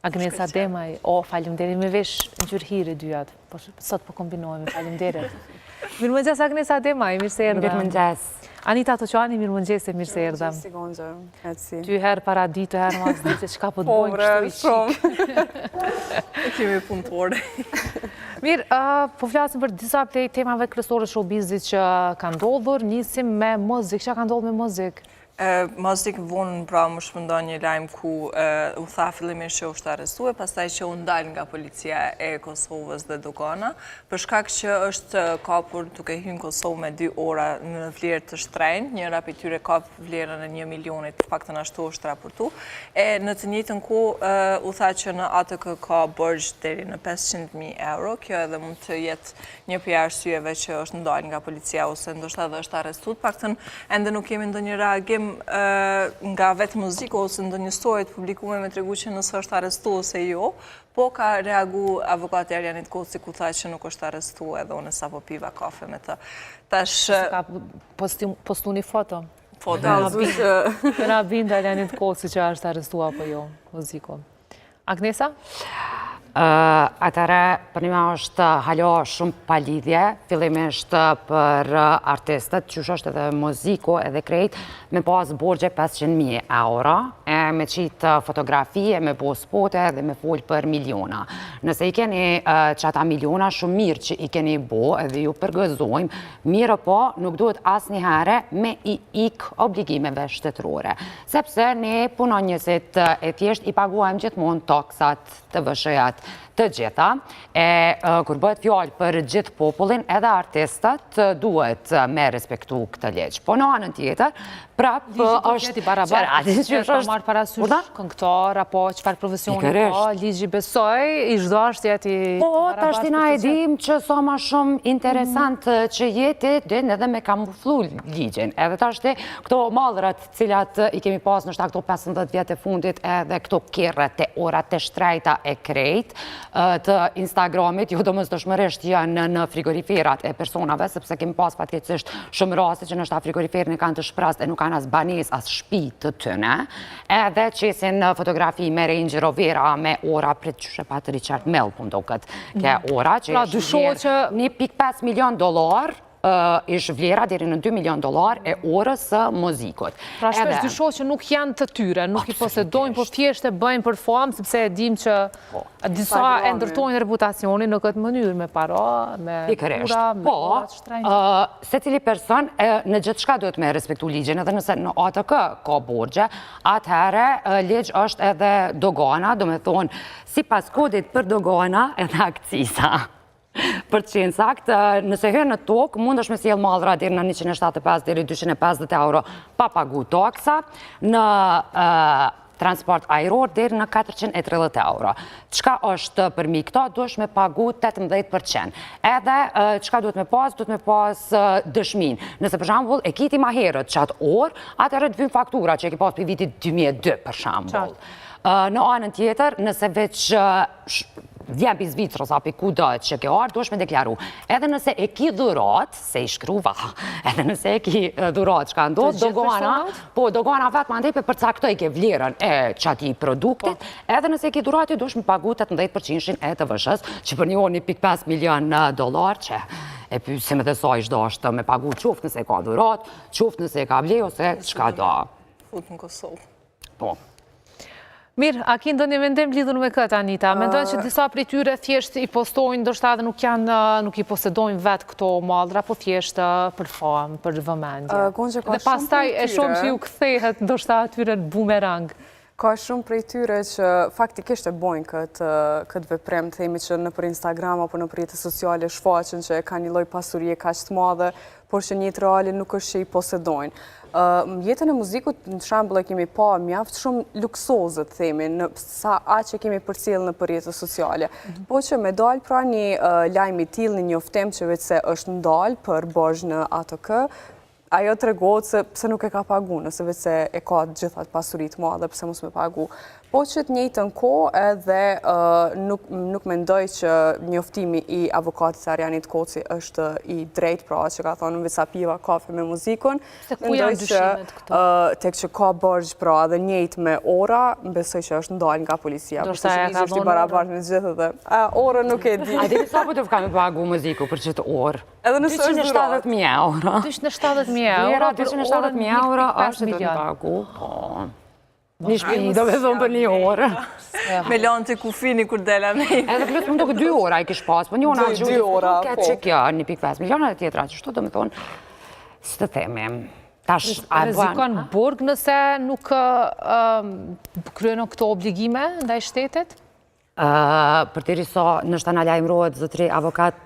Agnesa Demaj, o, faleminderit me vesh ngjyrë hiri dyjat, po sot po kombinohemi, faleminderit. Mirëmëngjes Agnesa Demaj, mirë se erdhe. Mirëmëngjes. Anita Toçani, mirëmëngjes e mirë se erdhe. Mirëmëngjes, Gonxhe, kënaqësi. Ty herë para ditë, herë mas ditë, çka po të po, bojnë kështu i qikë. E kemi punëtore. Mirë, po flasim për disa prej temave kryesore showbizit që ka ndodhur, nisim me Mozzik, çka ka ndodhur me Mozzik? Mozzik vonë mbrëmë u shpërnda një lajm ku u tha fillimisht që është arrestu e pastaj që u ndal nga policia e Kosovës dhe dogana, për shkak që është kapur duke hy në Kosovë me dy ora në vlerë të shtrenjtë, njëra prej tyre ka vlerën e një milionit, të paktën ashtu është raportu, e në të njëjtën kohë u tha që në ATK ka borxh deri në 500.000 euro, kjo edhe mund të jetë një prej arsyeve që është ndalë nga policia ose ndoshta edhe është arrestu, të paktën ende nuk kemi ndonjë reagim nga vetë Mozziku ose ndonjë story të publikume me tregu që nëse është arrestu ose jo, po ka reagu avokati Arianit Koci ku tha që nuk është arrestu edhe unë sapo piva kafe me të. Tash... Ka postu një foto. Foto. Na bind Arianit Koci që është arrestu apo jo, Mozziku. Agnesa? Atëherë, për nime është hala shumë pa lidhje, fillimisht për artistët, qysh është edhe Mozziku edhe krejt, me pas borxhe 500.000 euro, e me qitë fotografi, e me bo spote dhe me folë për miliona. Nëse i keni qata miliona, shumë mirë që i keni bo edhe ju përgëzojmë, mirëpo nuk duhet asnjëherë me i ik obligimeve shtetërore. Sepse ne punonjësit e thjesht i paguajmë gjithmonë taksat, TVSH-jat, të gjitha, e kur bëhet fjalë për gjithë popullin, edhe artistët duhet me respektu këtë ligj. Po në anën tjetër, prap është i barabartë, që është marrë parasysh këngëtar apo çfarë profesioni ka, ligji besoj i çdo është jetë i Po, tashti na e dim që sa ma shumë interesant që je ti, din edhe me kamuflu ligjin. Edhe tashti, këto mallrat të cilat i kemi pas ndoshta këto 15 vjet e fundit edhe këto kerret e orat e shtrejta e krejt të Instagramit, jo domosdoshmërisht janë në frigoriferat e personave, sepse kemi pas fatkeqësisht shumë raste që ndoshta frigoriferin e kanë të shprazt e nuk kanë as banesë, as shpi të tyne, edhe qesin fotografi me Range Rovera, me ora prit qysh e pat Richard Mille, po m'doket, ke ora që pra, dyshohet që 1.5 milion dolar, ish vlera deri në 2 milion dolar e orës së Mozzikut. Pra shpesh dyshohet që nuk janë të tyre, nuk i posedojnë, po thjesht e bëjnë për famë, sepse e dim që po, disa e ndërtojnë reputacionin në këtë mënyrë, me para, me ura, me po, ura të shtrenjta. Secili person në gjithçka duhet me respektu ligjin, edhe nëse në ATK ka borxhe, atëherë ligj është edhe dogana, domethonë, sipas kodit për dogana edhe akciza. Për të qenë saktë, nëse hyn në tokë, mundesh me sjell mallra deri në 175 deri 250 euro pa pagu taksa, në transport ajror deri në 430 euro. Çka është përmi këto, duhesh me pagu 18%. Edhe çka duhet me pas, duhet me pas dëshmin. Nëse për shembull e ki ti ma herët qatë orë, atëherë të vyn faktura që e ki pas prej vitit 2002 për shembull. Në anën tjetër, nëse veç vjen pi Zvicrës apo kudo që ke ardhë, duhesh me deklaru. Edhe nëse e ki dhurat, se i shkruva, edhe nëse e ki dhurat, çka ndodh, dogana, po dogana vetë mandej pe përcaktojke vlerën e qatij produktit, po. edhe nëse e ki dhurat, duhesh me pagu 18% e TVSH-së, që për një orë 1.5 milion dolar, që e pysim edhe sa ish dashtë me pagu qoftë nëse e ka dhurat, qoftë nëse e ka ble, ose çka do. Fut në Kosovë. Po. Mirë, a ki ndonjë mendim lidhur me këtë, Anita? Mendon që disa prej tyre thjesht i postojnë, ndoshta edhe nuk janë, nuk i posedojnë vetë këto mallra, po thjesht për famë, për vëmendje. Dhe pastaj e shohim që ju kthehet ndoshta atyre në bumerang. Ka shumë prej tyre që faktikisht e bojnë këtë këtë veprim, të themi që nëpër Instagram apo nëpër rrjete sociale shfaqen që e kanë një lloj pasurie kaq të madhe, por që në jetë reale nuk është që i posedojnë. Jetën e Mozzikut, në shembull, e kemi pa mjaft shumë luksoze, të themi, në sa aq e kemi përcjellë nëpër rrjete sociale. Mhm. Po që me dalë pra një lajm i tillë, një njoftim që veçse është ndalë për borxh në ATK, ajo tregohet se pse nuk e ka pagu, nëse veçse e ka gjithë atë pasuri të madhe, pse mos me pagu. Po që të njëjtën kohë edhe nuk, nuk mendoj që njoftimi i avokatit Arianit Koci është i drejtë, pra që ka thonë veç sa piva kafe me Mozikun. Se ku janë dyshimet këto? Tek që ka borxh pra edhe njëjtë me ora, besoj që është ndalë nga policia. Ndoshta e ka është i barabartë me gjithë dhe a, orën nuk e di. A di sa po të ka me pagu Moziku për qëtë orë? Edhe nëse është dhuratë. 270.000 euro. 270.000 euro. 270.000 euro është të të pagu, po. Një shpi, do me thonë për një orë. Me lanë te kufini kur dela me i. Edhe plus më duket dy ora i kish pas, po një ona që dy ora, po. Që kjo, 1.5 miliona dhe tjetra, që shto do me thonë, si të themi, tash, a Rrezikon burg nëse nuk kryen këto obligime ndaj shtetit? Përderisa ndoshta na lajmërohet zotri avokat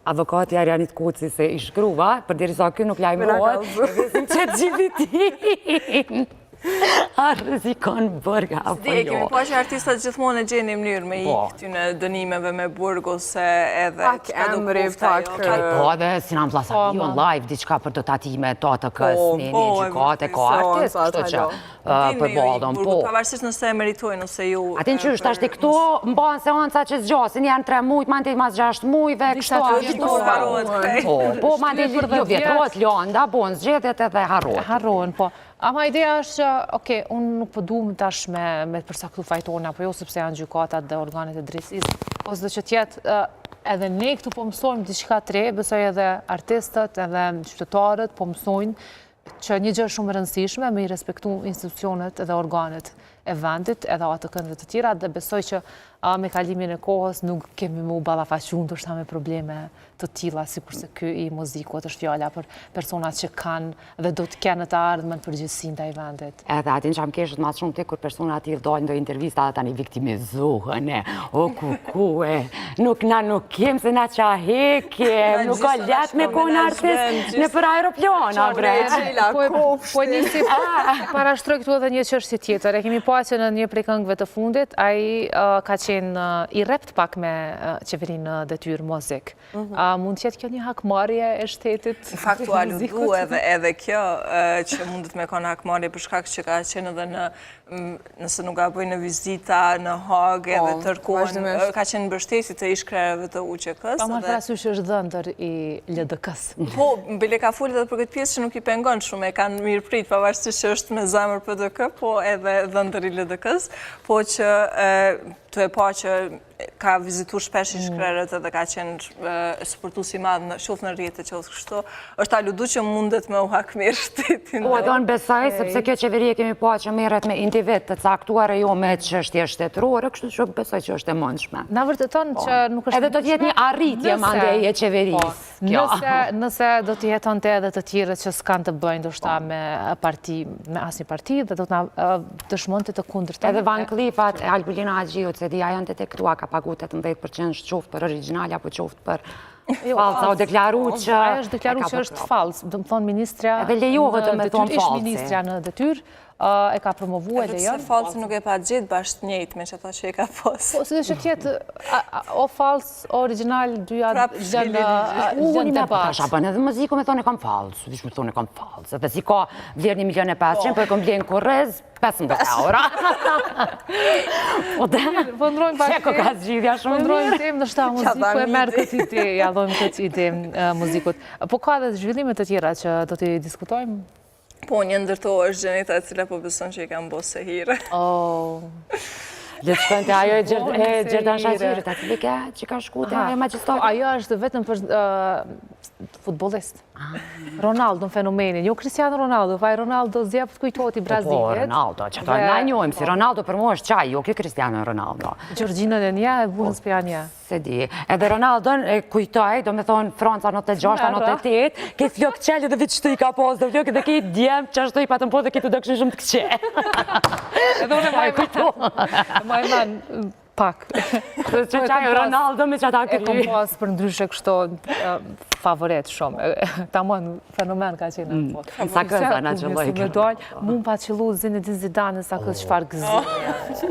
avokati Arianit Koci se i shkruva, përderisa ky nuk lajmërohet, e vesim ChatGPT. A rrezikon burg apo jo? E kemi jo? pa që artistat gjithmonë e gjenë një mënyrë me i po. këtyne dënimeve me burg ose edhe pak emri, pak... Po edhe Sinan Vllasaliu on live, diçka për do tatime, të të kës, po, një gjykatë e ka artist, kështu që përballën, po. Pavarësisht nëse e meritojnë ose jo. A din që është tash këto mbahen seanca që zgjasin, janë 3 mujt, mandej mas 6 mujve, kështu ashtu. Harrohet krejt. Po, po, mandej jo vjetrohet landa, bon zgjedhjet edhe harrohet. Harrohen, po. Ama ideja është që, okej, unë nuk po du tash me me përcaktu fajtorin apo jo sepse janë gjykatat dhe organet e drejtësisë, po sido që të jetë edhe ne këtu po mësojmë diçka të re, besoj edhe artistët, edhe qytetarët po mësojnë që një gjë shumë e rëndësishme me i respektu institucionet dhe organet e vendit, edhe ATK-në dhe të tjera, dhe besoj që a, me kalimin e kohës nuk kemi me u ballafaqu ndoshta me probleme të tilla sikurse ky i Mozikut, është fjala për personat që kanë dhe do të kenë në të ardhmen përgjegjësi ndaj vendit. Edhe a din që më keshet ma shumë ti kur persona të tillë dalin në intervista dhe tani viktimizohen e, o ku ku e, nuk na nuk kem se na qa heke, nuk ka letë me konë artist nëpër aeroplana, bre. Po, po nisi parashtroj këtu edhe një çështje tjetër. E kemi pa që në një prej këngëve të fundit, ai ka qenë i rrept pak me qeverinë në detyrë Mozik. Mhm. A mund të jetë kjo një hakmarrje e shtetit? Në fakt u aludu edhe edhe kjo që mundet me konë hakmarrje për shkak që ka qenë edhe në nëse nuk gaboj në vizita në Hagë edhe po, tërë kohën ka qenë mbështetës të ish-krerëve të UÇK-së. Pa marrë parasysh është dhëndër i LDK-së. Po, bile ka folë edhe për këtë pjesë që nuk i pengon shumë, e kanë mirëprit, pavarësisht që është me zemër PDK, po edhe dhëndër i LDK-së, po që tu e pa që ka vizitu shpesh ish mm. krerët edhe ka qenë suportues i madh, qoftë në rrjete qoftë kështu, është aludu që mundet me u hakmerr shteti. Po, edhe unë besoj, sepse kjo qeveri e kemi pa që merret me individ të caktuar e jo me çështje shtetërore, kështu që besoj që është e mundshme. Na vërteton po. që nuk është Edhe do të jetë një arritje mandej e qeverisë. Po. Nëse, nëse do t'i hetonte edhe të tjerët që s'kanë të bëjnë ndoshta po. me parti, me asnjë parti dhe do të na dëshmonte të kundërtën. Edhe Van Cleefat e Albulena Haxhiut, s'e di a janë detektua, ka pagu 18% qoftë për origjinal apo qoftë për jo, fals, u deklaru po, që... Ajo është deklaru që është fals, do të thonë ministrja... Edhe lejohet me thonë falsi. Ish ministrja në detyrë, e ka promovu e lejon. Edhe pse fals nuk e pa gjetë bash të njëjtë me qata që e ka pas. Po, sido që të jetë, o fals, o origjinal, dyja lënë në debat. Tash, a bën edhe Moziku me thonë e kam fals, vish me thonë e kam fals, edhe si ka vlerë 1 milion e 500, po e kam ble n'kurriz, 15 euro. Po dhe, po ndrojmë pak. Qe ka zgjidhja shumë mirë. Po ndrojmë temë, ndoshta Moziku e merr këtë ide, ja dhojmë këtë ide Mozikut. Po ka edhe zhvillime të tjera që do t'i diskutojmë? Po, një ndër to është Xheneta e cila po beson që i kanë bo sehire. Oh. Le të shkojnë te ajo e Xherdan Shaqirit, a cili ke që ka shku te ajo magjistare? Po, ajo është vetëm për futbolist. Ah. Ronaldo në fenomenin, jo Cristiano Ronaldo, pa Ronaldo zja për të kujtohet i po, po, Brazilit. Ronaldo, që ta na njohim, si Ronaldo për mua është qaj, jo kjo Cristiano Ronaldo. Gjorgjinën e nja, e burën s'pja nja. S'e di. Edhe Ronaldon e kujtoj, do me thonë Franca 96, 98, ke flokë çelë dhe veç të i ka pas dhe flokë dhe ke djem që ashtu i patën po dhe ke të dokshin shumë të këqe. Edhe unë e maj kujto. Maj men pak. Që qaj Ronaldo me qata kry. E kom pas për ndryshe kështu. Favorit shumë. Tamam fenomen ka qenë atë po. Mm, sa këza na qëlloi. Me dal, mu më pa qëllu Zinedine Zidane sa këz çfarë gëzimi.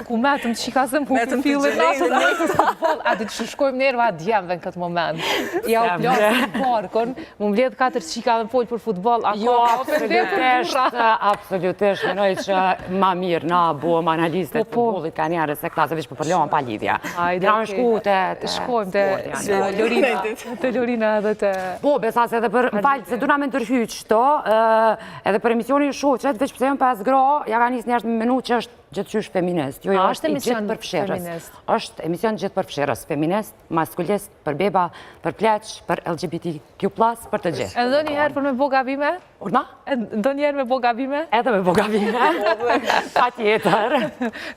Ku metëm çika se më hupi fillin në atë në futboll, a di të shkojmë nerva djemve në këtë moment. Ja u plasë parkun, mu mbledh katër çika dhe më folë për futboll, a jo, absolutisht, absolutisht, menoj që ma mirë na buëm analiste po, po. futbollit ka njerëz se këta se veç po përlohen pa lidhje. Hajde, Na me shku te shkojmë te Lorina, te Lorina edhe te Po, besa se edhe për, më falë, se duna me ndërhy qëto, edhe për emisionin Shoqet, veç pse janë pesë gra, ja ka nisë njerëz me menu që është gjithqysh feminist. Jo, jo, është emision feminist? Është emision gjithëpërfshirës, feminist, maskulist, për beba, për pleq, për LGBTQ+, për të gjithë. Edhe ndonjëherë për me bo gabime? Urdhno? Ndonjëherë me bo gabime? Edhe me bo gabime, patjetër.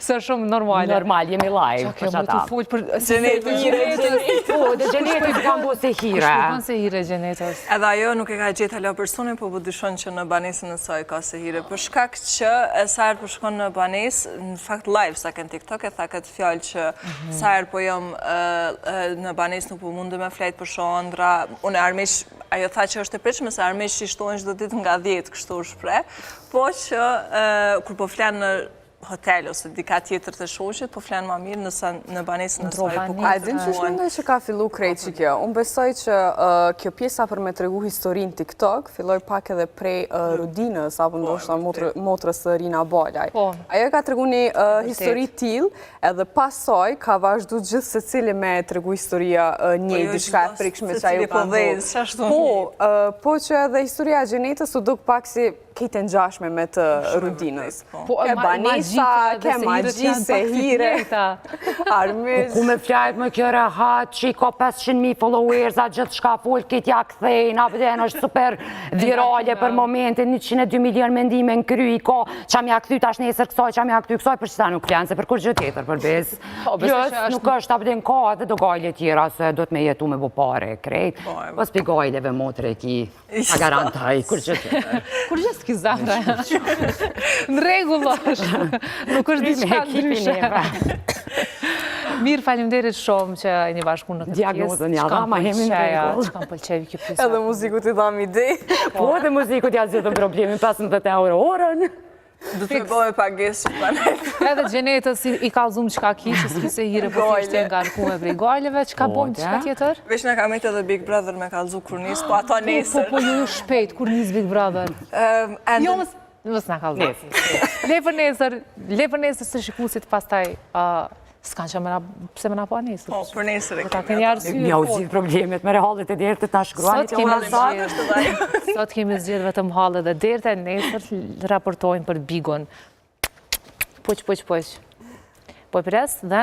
Se shumë normale. Normal, jemi live, për që ata. Që kjo, për Xhenetës. Po, dhe Xhenetës kam bo sehire. Kush po bën sehire Xhenetës? Edhe ajo nuk e ka gjetë hala personin, po po dyshon që në banesën e saj ka sehire. Për shkak që sa herë po shkon në banesë, në fakt live sa ke në TikTok e tha këtë fjalë që mhm. sa herë po jam në banesë nuk po mundem me flejt po shoh andrra, unë armiq, ajo tha që është e pritshme se armiqtë i shtohen çdo ditë nga 10, kështu u shpreh, po që kur po flen në hotel ose dika tjetër të shoqit, po flen ma mirë nësa në banesën e saj po A din qysh mendoj që ka fillu krejt që kjo? Unë besoj që kjo pjesa për me tregu historinë TikTok, filloi pak edhe prej Rudinës, apo po, ndoshta motrës së Rina Balaj. Po. Ajo ka tregu një histori tillë, edhe pas saj ka vazhdu gjithsecili me tregu historia një po, jo, diçka e frikshme që ajo ka ndodhur. Po, po që edhe historia e Xhenetës u duk pak si krejt e ngjashme me të Rudinës. Po. po, ke banesa, ke magji, sehire, armiq. Ku me flajt me kjo rahat, që i ka 500.000 followers, a gjithçka fol, këtë ja kthejnë, a vden është super virale për momentin, 102 milion mendime në kry i ka, qa m'ja kthy tash nesër kësaj, qa m'ja kthy kësaj, për qëta nuk flenë, se për kurgjë tjetër, për besë. Po, Plus, nuk është, a vden ka edhe do gajle tjera, se do të me jetu me bo pare, krejt. Po, po s'pi gajleve motre e ki. Ta garantoj, kurgjë tjetër. Kurgjë s'ki zemra. Në rregull është. Nuk është diçka ndryshe. Mirë, faleminderit shumë që jeni bashku në këtë pjesë. Diagnozën ja dhamë, ma jemi në rregull. Çka më pëlqeu kjo pjesë. Edhe muzikut i dhamë ide. Po, edhe muzikut ja zgjidhëm problemin 15 euro orën. Do të bëhe pagesë që panet. Edhe Xhenetës i kallzum çka ki, që s'ki sehire, po thjesht e ngarkume prej gajleve, çka po, bojmë, çka tjetër? Veç na ka met edhe Big Brother me kallzu kur nis, po ato po, nesër. Po, po, ju shpejt, kur nis Big Brother? Jo, mos na kallzu. Le për nesër, le për nesër se shikusit pastaj S'kanë që me na, pse me na pa nesër? Po, për nesër e po, kemi. Ta arsye. Mja u po. zgjidh problemet, me hallet e dertet, ta shkruani të unë sot. Sot kemi zgjidh vetëm hallet dhe derte, nesër raportojmë për Bigun. Puq, puq, puq. Po i pres dhe...